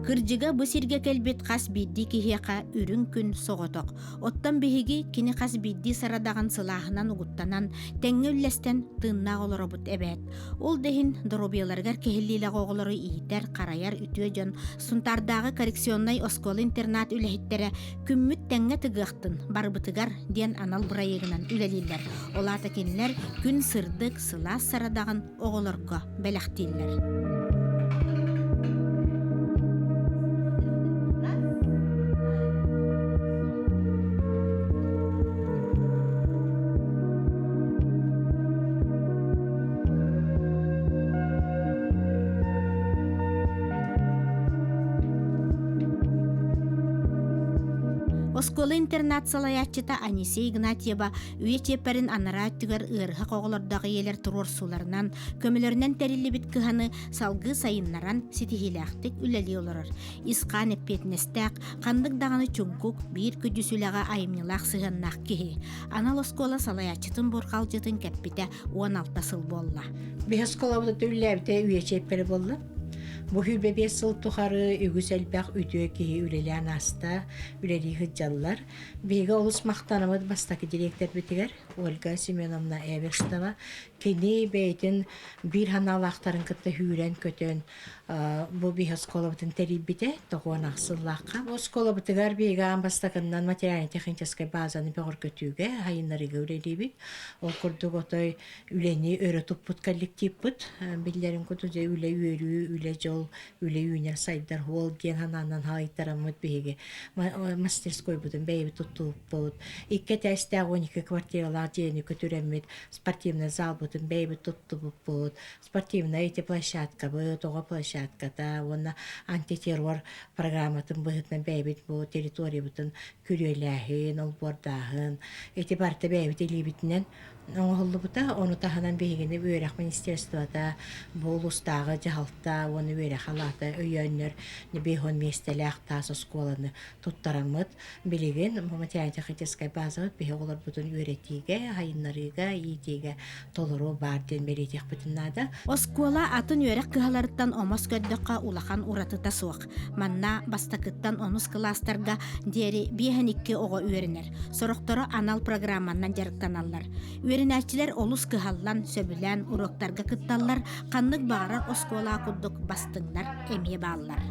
Кырдьыга бу сиргэ кэлбит хас биирдии киһиэхэ үрүҥ күн соҕотох. Оттон биһиги кини хас биирдии сарадаҕын сылааһынан угуттанан, тэҥҥэ үллэстэн тыыннаах олоробут эбээт. Ол да иһин доруобуйаларыгар кэһиллиилээх оҕолору иитэр, харайар үтүө дьон Сунтаардааҕы коррекционнай оскуола-интернат үлэһиттэрэ күммүт тэҥҥэ тыгыахтын барыбытыгар диэн анал бырайыагынан үлэлииллэр. Ол аата кинилэр күн сырдык, сылаас сарадаҕын оҕолорго бэлэхтииллэр. Оскуола-интернат салайааччыта Анисия Игнатьева үйэ чиэппэрин анараа өттүгэр ыарыһах оҕолордоох ийэлэр туруорсууларынан, көмөлөрүнэн тэриллибит кыһаны салгыы сайыннаран ситиһиилээхтик үлэлии олорор. Ис-хаан эппиэтинэстээх, ханнык даҕаны чуҥкук, биир күдьүс үлэҕэ айымньылаах сыһыаннаах киһи. Анал оскуола салайааччытын бурҕалдьытын кэппитэ 16 сыл буолла. Биһи оскуолабыт үлэлээбитэ үйэ чиэппэрэ буолла. Бу 25 сыл тухары үгүс элбэх үтүө киһи үлэлээн ааста, үлэлии сылдьаллар. Биһиги олус махтанабыт бастакы дириэктэрбитигэр Ольга Семеновна Эверстова. Кини бэйэтин биир санаалаахтарын кытта сүүрэн-көтөн бу биһи оскуолабытын тэрийбитэ тоҕуон сыллаахха. Бу оскуолабытыгар биһиги аан бастакыннан материально-техническай базаны бөҕөргөтүүгэ, сайыннарыыга үлэлиибит. Ол курдук отой үлэни өрө туппут коллективпыт. Биллэрин курдук дьэ үлэ үөрүү, үлэ дьол, үлэ үүнэр сайдар уол диэн санаанан хаайтараммыт биһиги мастерскойбутун бэйэбит туттубуппут. Икки этээстээх 12 квартиралаах дьиэни көтүрэммит спортивный залбытын бэйэбит туттубуппут. Спортивнай ити площадкабыт, оҕо площадката уонна антитеррор программатын быһыытынан бэйэбит бу территориябытын күрүөлээһин, олбуордааһын ити барыта бэйэбит илиибитинэн оҥоһуллубута. Ону таһынан биһигини үөрэх министерствота, бу улуустааҕы дьаһалта уонна үөрэх алаата өйөөннөр 50 миэстэлээх таас оскуоланы туттараммыт билигин материально-техническай базабыт биһи оҕолорбутун үөрэтиигэ, сайыннарыыга, иитиигэ толору баар диэн бэлиэтиэхпитин наада. Оскуола атын үөрэх кыһаларыттан омос көрдөххө улахан уратыта суох. Манна бастакыттан онус кылаастарга диэри биэһэн икки оҕо үөрэнэр. Сорохторо анал программанан дьарыктаналлар. Үөрэнээччилэр олус кыһаллан, сөбүлээн уруоктарга кытталлар, ханнык баҕарар оскуола курдук бастыҥнар эмиэ бааллар.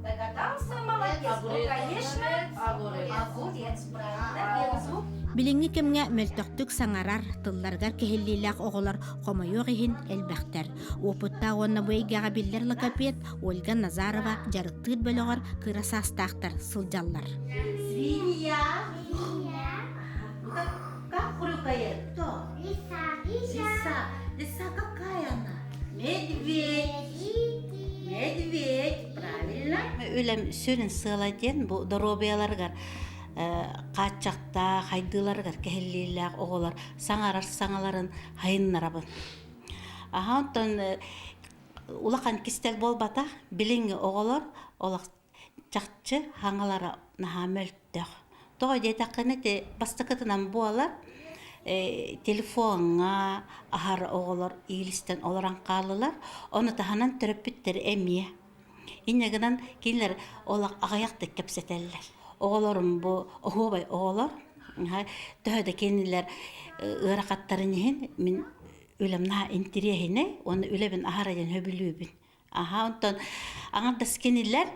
Догадался, молодец. Ну, конечно, огурец, правильно. Билиҥҥи кэмҥэ мөлтөхтүк саҥарар, тылларыгар кэһиллиилээх оҕолор хомойуох иһин элбэхтэр. Уопуттаах уонна бу эйгэҕэ биллэр логопед Ольга Назарова дьарыктыыр бөлөҕөр кыра саастаахтар сылдьаллар. Свинья. Как, как хрюкает? Кто? Лиса. Лиса. Лиса какая она? Медведь. Медведь. Правильно. Үлэм сүрүн сыала диэн бу доруобуйаларыгар хааччахтаах, хайдыыларыгар кэһиллиилээх оҕолор саҥарар саҥаларын хайыннарабын. Аха онтон улахан кистэл буолбатах, билиҥҥи оҕолор олох чахчы хаҥалара наһаа мөлтөх. Тоҕо диэтэххинэ ити бастакытынан буолар телефоҥҥа аһар оҕолор иилистэн олорон хааллылар. Ону таһынан төрөппүттэр эмиэ. Инньэ гынан кинилэр олох аҕыйахтык кэпсэтэллэр. Оҕолорум бу оһуобай оҕолор. Төһө да кинилэр ыарахаттарын иһин мин үлэм наһаа интириэһинэй уонна үлэбин аһара диэн сөбүлүүбүн. Аһа онтон аҥардас кинилэр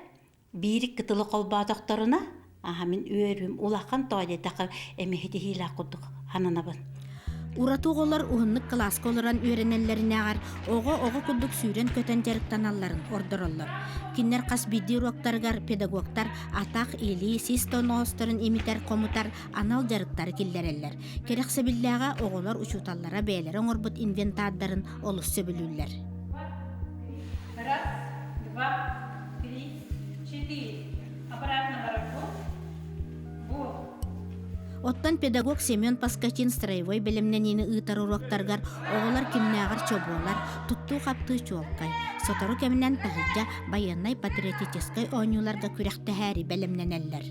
биир кытылы холбоотохторуна аһа мин үөрүүм улахан тоҕо диэтэххэ эмиэ ситиһиилээх курдук сананабын. Ураты оҕолор уһуннук кылааска олорон үөрэнэллэринээҕэр оҕо-оҕо курдук сүүрэн-көтөн дьарыктаналларын ордороллор. Кинилэр хас биирдии уруоктарыгар педагогтар атах, илии, сис тоноҕосторун имитэр, хомутар анал дьарыктары киллэрэллэр. Кэрэхсэбиллээҕэ оҕолор учууталлара бэйэлэрэ оҥорбут инвентардарын олус сөбүлүүллэр. Раз, два, три, четыре. Обратно барабу. Вот. Оттон педагог Семен Паскачин строевой бэлэмнэниини ыытар уруоктарыгар оҕолор кимнээҕэр чобуолар, туттуу-хаптыы чуолкай. Сотору кэминэн таһырдьа байыаннай-патриотическай оонньууларга күрэхтэһээри бэлэмнэнэллэр.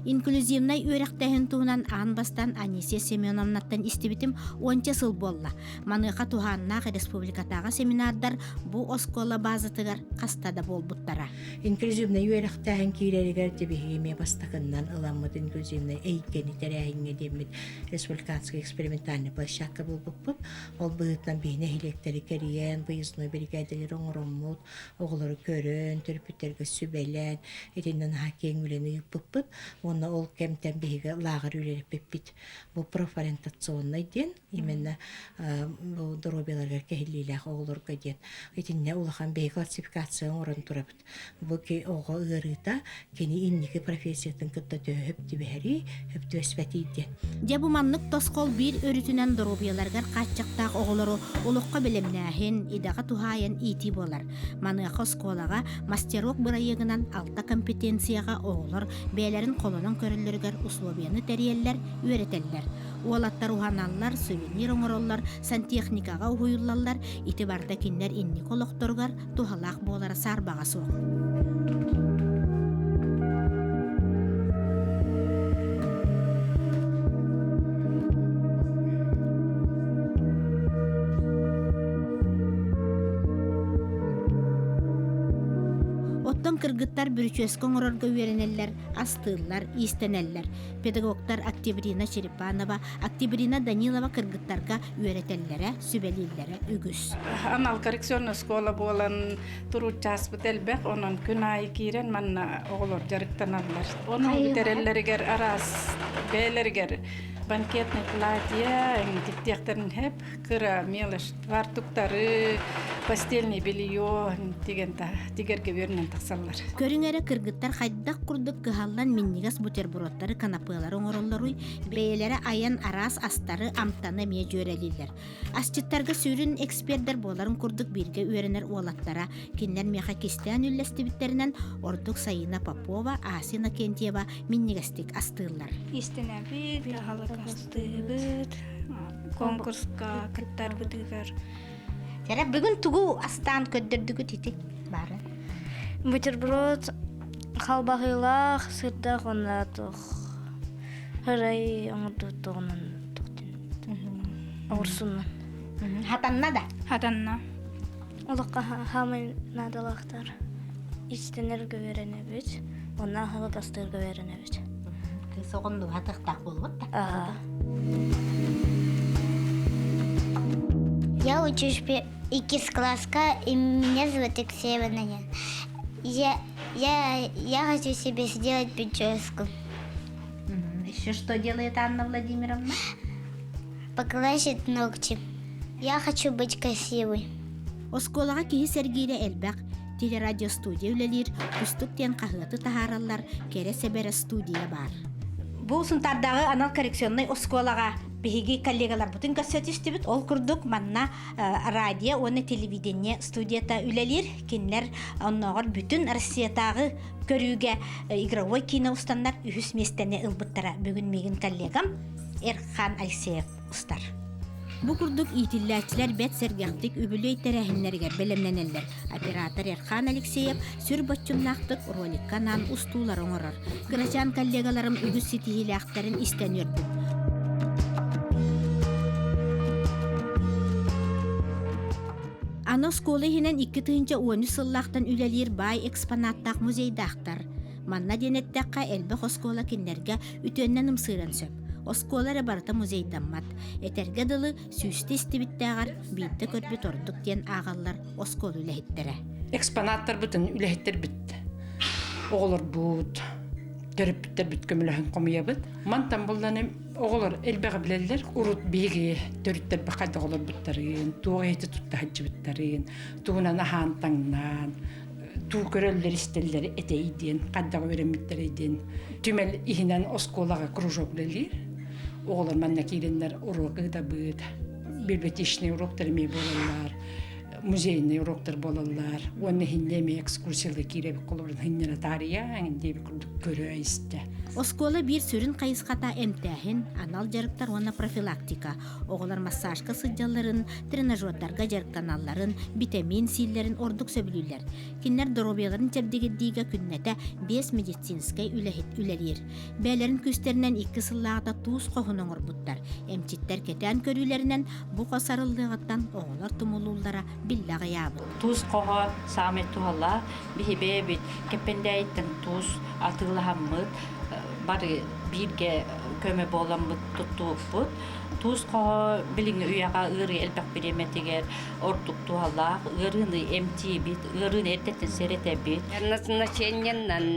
Инклюзивнай үөрэхтээһин туһунан аан бастаан Анисия Семеновнаттан истибитим уонча сыл буолла. Маныаха туһааннаах республикатааҕы семинардар бу оскуола базатыгар хаста да буолбуттара. Инклюзивнай үөрэхтээһин киирэригэр биһиги эмиэ бастакыннан ыламмыт инклюзивнай эйгэни тэрээһиҥҥэ диэммит республиканскай экспериментальный площадка булбуппут. Ол быһыытынан биһи нэһилиэктэри кэрийэн, выездной биригээдэлэри оҥороммут, оҕолору көрөн, төрөппүттэргэ сүбэлээн, итиннэ наһаа киэҥ үлэни ыыппыппыт. Уонна ол кэмтэн биһиги лааҕыр үлэлэппиппит. Бу профориентационнай диэн именно бу доруобуйаларыгар кэһиллиилээх оҕолорго диэн. Итиннэ улахан биһиги классификация оҥорон турабыт. Бу оҕо ыарыыта кини инники профессиятын кытта төһө хөп түбэһэрий, хөп түбэспэтий диэн. Дьэ бу маннык тосхол биир өрүтүнэн доруобуйаларыгар хааччахтаах оҕолору олоххо бэлэмнээһин, идэҕэ туһаайан иитии буолар. Маныаха оскуолаҕа мастерок бырайыагынан алта компетенцияҕа оҕолор бэйэлэрин холонон көрөллөрүгэр условияны тэрийэллэр, үөрэтэллэр. Уолаттар уһаналлар, сувенир оҥороллор, сантехникаҕа уһуйуллаллар, ити барыта кинилэр инники олохторугар туһалаах буолара саарбаҕа суох. Оттон кыргыттар бүрүчүөскэ оҥорорго үөрэнэллэр, астыыллар, иистэнэллэр. Педагогтар Октябрина Черепанова, Октябрина Данилова кыргыттарга үөрэтэллэрэ, сүбэлииллэрэ үгүс. Анал коррекционный школа буолан турууччааспыт элбэх, онон күн аайы киирэн манна оҕолор дьарыктаналлар. Ону бүтэрэллэригэр араас бэйэлэригэр банкетный платье, тиктиэхтэрин сөп, кыра мелочь фартуктары, постельное белье тигэн тигэргэ үөрэнэн тахсаллар. Көрүҥ эрэ кыргыттар хайдах курдук кыһаллан минньигэс бутербродтары, канапелары оҥороллоруй, бэйэлэрэ айан араас астары, амтаны эмиэ дьүөрэлииллэр. Асчыттарга сүрүн экспердэр буоларын курдук бииргэ үөрэнэр уолаттара, кинилэр миэхэ кистээн үллэстибиттэринэн ордук Сайыына Попова, Ася Иннокентьева минньигэстик астыыллар. Истинэбит, аһылык астыыбыт, конкурска кыттарбытыгар. Эрэ бүгүн тугу астаан көрдөрдүгүт ити бары? Бутерброд халбаһыылаах, сырдаах уонна туох ырай оҥордуттугунан оҕурсуннан. Хатанна да? Хатанна. Олоххо хаамай наадалаахтар. Истэнэргэ үөрэнэбит, уонна аһылык астыырга үөрэнэбит. Кыыс оҕонну хатыахтаах буолбут да? Я учусь иккис класска, и меня зовут Алексеева Наня. Я, я, я хочу себе сделать прическу. Еще что делает Анна Владимировна? Покрасить ногти. Я хочу быть красивой. Оскуолаҕа киһи сэргиирэ элбэх. Телерадиостудия үлэлиир, Кустук диэн хаһыаты таһаараллар, кэрэ сэбэрэ студия баар. Бу Сунтаардааҕы анал коррекционнай оскуолаҕа биһиги коллегаларбытын көрсө түстүбүт. Ол курдук манна радио уонна телевидение студията үлэлиир. Кинилэр оннооҕор бүтүн Россиятааҕы көрүүгэ игровой киинэ устаннар үһүс миэстэни ылбыттара. Бүгүн миигин коллегам Эрхан Алексеев устар. Бу курдук иитиллээччилэр бэрт сэргэхтик үбүлүөй тэрээһиннэригэр бэлэмнэнэллэр. Оператор Эрхан Алексеев сүр боччумнаахтык роликка анаан устуулары оҥорор. Кырачаан коллегаларым үгүс ситиһиилээхтэрин истэн үөрдүм. Аны оскуола иһинэн 2013 сыллаахтан үлэлиир баай экспонаттаах музейдаахтар. Манна диэн эттэххэ, элбэх оскуола кинилэргэ үтүөннэн ымсыыран сөп. Оскуола эрэ барыта музейдаммат. Этэргэ дылы, сүүстэ истибиттээҕэр биирдэ көрбүт ордук диэн ааҕаллар оскуола үлэһиттэрэ. Экспонаттарбытын үлэһиттэрбит, оҕолорбут, төрөппүттэрбит көмөлөһөн хомуйабыт. Мантан булланым оҕолор элбэҕи билэллэр. Урут биһиги төрүттэрбит хайдах олорбуттарын, туох эти тутта сылдьыбыттарын, тугунан аһаан таҥнаан, туу көрөллөр-истэллэр этэй диэн, хайдах үөрэммиттэрэй диэн. Түмэл иһинэн оскуолаҕа кружок үлэлиир. Оҕолор манна киирэннэр уруок ыытабыт, библиотечный уроктар эмиэ буолаллар. Музейный уроктар буолаллар. Уонна иһиннэ эмиэ экскурсиялыы киирэбит холобурун хынньана таарыйа диэбит курдук көрө истэ. Оскуола биир сүрүн хайысхата эмтээһин, анал дьарыктар уонна профилактика. Оҕолор массажка сылдьалларын, тренажердарга дьарыктаналларын, битэмиин сииллэрин ордук сөбүлүүллэр. Кинилэр доруобуйаларын чэбдигирдиигэ күннэтэ биэс медицинскэй үлэһит үлэлиир. Бэйэлэрин күүстэринэн икки сыллааҕыта туус хоһун оҥорбуттар. Эмчиттэр кэтээн көрүүлэринэн бу хос арыллыаҕыттан оҕолор тумулууллара биллэ аҕыйаабыт. Туус хоһо саамай туһалаах. Биһи бэйэбит Кэппэндээйиттэн туус атыылаһаммыт, бары бииргэ көмө буоламмыт туттубуппут. Туус хоһо билиҥҥи үйэҕэ ыарыы элбэх бириэмэтигэр ордук туһалаах. Ыарыыны эмтиибит, ыарыыны эрдэттэн сэрэтэбит. Назначениеннан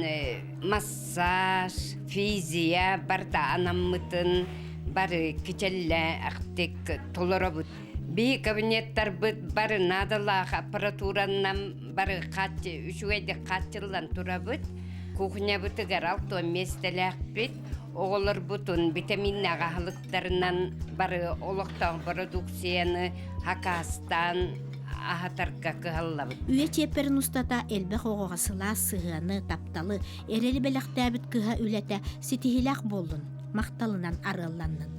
массаж, физия барыта анаммытын бары кичэллээхтик толоробут. Биһи кабинеттарбыт бары наадалаах аппаратуранан бары үчүгэйдик хааччыллан турабыт. Кухнябытыгар алтон миэстэлээхпит. Оҕолорбутун витаминнээх аһылыктарынан бары олохтоох продукцияны хакаастаан аһатарга кыһаллабыт. Үйэ чиэппэрин устата элбэх оҕоҕо сылаас сыһыаны, тапталы, эрэли бэлэхтээбит кыһа үлэтэ ситиһиилээх буоллун, махталынан арыалланнын.